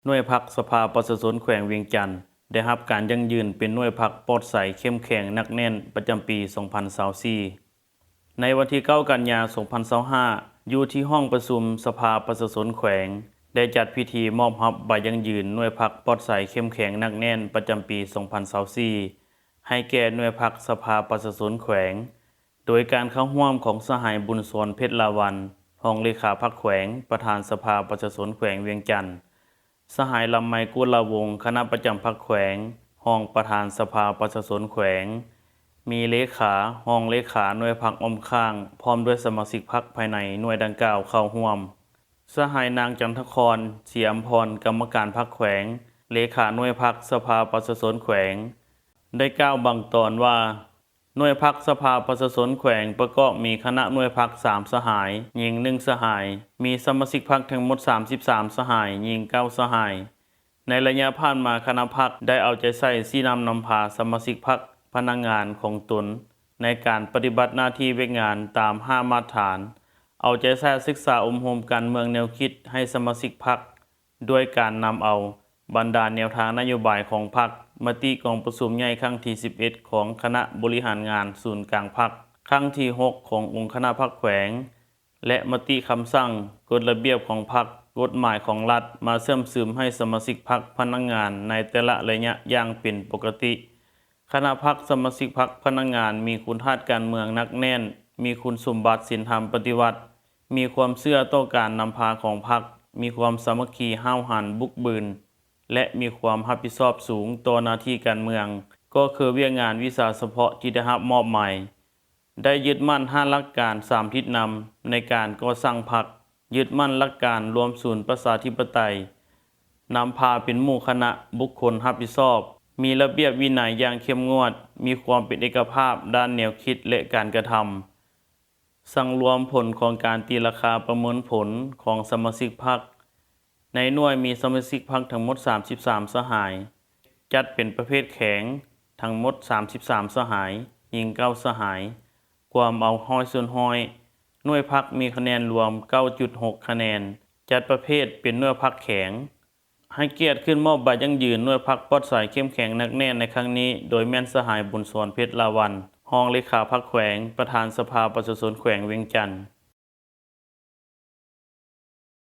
ໜ່ວຍພັກສະພາປະຊາຊົນແຂວງວຽງຈັນ ໄດ້ຮັບການຢັ້ງຢືນເປັນໜ່ວຍພັກປອດໃສ ເຂັ້ມແຂງ ໜັກແໜ້ນ ປະຈຳປີສອງພັນຊາວສີ່. ໃນວັນທີເກົ້າ ກັນຍາ ສອງພັນຊາວຫ້າ ຢູ່ທີ່ຫ້ອງປະຊຸມສະພາປະຊາຊົນແຂວງ ໄດ້ຈັດພິທີມອບຮັບໃບຢັ້ງຢືນໜ່ວຍພັກປອດໃສ ເຂັ້ມແຂງ ໜັກແໜ້ນ ປະຈຳປີສອງພັນຊາວສີ່ ໃຫ້ແກ່ໜ່ວຍພັກສະພາປະຊາຊົນແຂວງ ໂດຍການເຂົ້າຮ່ວມຂອງສະຫາຍ ບຸນສອນ ເພັດລາວັນ ຮອງເລຂາພັກແຂວງ ປະທານສະພາປະຊາຊົນແຂວງວຽງຈັນ, ສະຫາຍ ລຳໄມ ກຸດລະວົງ ຄະນະປະຈຳພັກແຂວງ ຮອງປະທານສະພາປະຊາຊົນແຂວງ, ມີເລຂາ, ຮອງເລຂາໜ່ວຍພັກອ້ອມຂ້າງ ພ້ອມດ້ວຍສະມາຊິກພັກພາຍໃນໜ່ວຍດັ່ງກ່າວເຂົ້າຮ່ວມ. ສະຫາຍ ນາງ ຈັນທະຄອນ ສີອຳພອນ ກຳມະການພັກແຂວງ, ເລຂາໜ່ວຍພັກສະພາປະຊາຊົນແຂວງ ໄດ້ກ່າວບາງຕອນວ່າ, ໜ່ວຍພັກສະພາປະຊາຊົນແຂວງປະກອບມີຄະນະໜ່ວຍພັກສາມສະຫາຍ, ຍິງໜຶ່ງສະຫາຍ, ມີສະມາຊິກພັກທັງໝົດສາມສິບສາມສະຫາຍ, ຍິງເກົ້າສະຫາຍ. ໃນໄລຍະຜ່ານມາ, ຄະນະພັກໄດ້ເອົາໃຈໃສ່ຊີ້ນຳນຳພາສະມາຊິກພັກ, ພະນັກງານຂອງຕົນ ໃນການປະຕິບັດໜ້າທີ່ວຽກງານຕາມຫ້າມາດຖານ, ເອົາໃຈໃສ່ສຶກສາອົບຮົມການເມືອງແນວຄິດໃຫ້ສະມາຊິກພັກ ດ້ວຍການນຳເອົາບັນດາແນວທາງນະໂຍບາຍຂອງພັກ, ມະຕິກອງປະຊຸມໃຫຍ່ຄັ້ງທີສິບເອັດ ຂອງຄະນະບໍລິຫານງານສູນກາງພັກ, ຄັ້ງທີຫົກ ຂອງອົງຄະນະພັກແຂວງ ແລະ ມະຕິຄຳສັ່ງ, ກົດລະບຽບຂອງພັກ, ກົດໝາຍຂອງລັດ ມາເຊື່ອມຊຶມໃຫ້ສະມາຊິກພັກ, ພະນັກງານໃນແຕ່ລະໄລຍະຢ່າງເປັນປົກກະຕິ. ຄະນະພັກ, ສະມາຊິກພັກ, ພະນັກງານມີຄຸນທາດການເມືອງໜັກແໜ້ນ, ມີຄຸນສົມບັດສິນທຳປະຕິວັດ, ມີຄວາມເຊື່ອຕໍ່ການນຳພາຂອງພັກ, ມີຄວາມສາມັກຄີຫ້າວຫັນບຸກບືນ ແລະ ມີຄວາມຮັບຜິດຊອບສູງຕໍ່ໜ້າທີ່ການເມືອງ, ກໍຄືວຽກງານວິຊາສະເພາະທີ່ໄດ້ຮັບມອບໝາຍ, ໄດ້ຍຶດໝັ້ນຫ້າຫຼັກການສາມທິດນຳໃນການກໍ່ສ້າງພັກ, ຍຶດໝັ້ນຫຼັກການລວມສູນປະຊາທິປະໄຕ, ນຳພາເປັນໝູ່ຄະນະບຸກຄົນຮັບຜິດຊອບ, ມີລະບຽບວິໄນຢ່າງເຂັ້ມງວດ, ມີຄວາມເປັນເອກະພາບດ້ານແນວຄິດ ແລະ ການກະທຳ, ສັງລວມຜົນຂອງການຕີລາຄາປະເມີນຜົນຂອງສະມາຊິກພັກ. ໃນໜ່ວຍມີສະມາຊິກພັກທັງໝົດສາມສິບສາມສະຫາຍ, ຈັດເປັນປະເພດແຂງທັງໝົດສາມສິບສາມສະຫາຍ, ຍິງເກົ້າສະຫາຍ, ກວມເອົາຮ້ອຍສ່ວນຮ້ອຍ. ໜ່ວຍພັກມີຄະແນນລວມເກົ້າຈຸດຫົກຄະແນນ, ຈັດປະເພດເປັນໜ່ວຍພັກແຂງ. ໃຫ້ກຽດຂຶ້ນມອບໃບຢັ້ງຢືນໜ່ວຍພັກປອດໃສ ເຂັ້ມແຂງ ໜັກແໜ້ນໃນຄັ້ງນີ້ ໂດຍແມ່ນສະຫາຍ ບຸນສອນ ເພັດລາວັນ ຮອງເລຂາພັກແຂວງ, ປະທານສະພາປະຊາຊົນແຂວງວຽງຈັນ.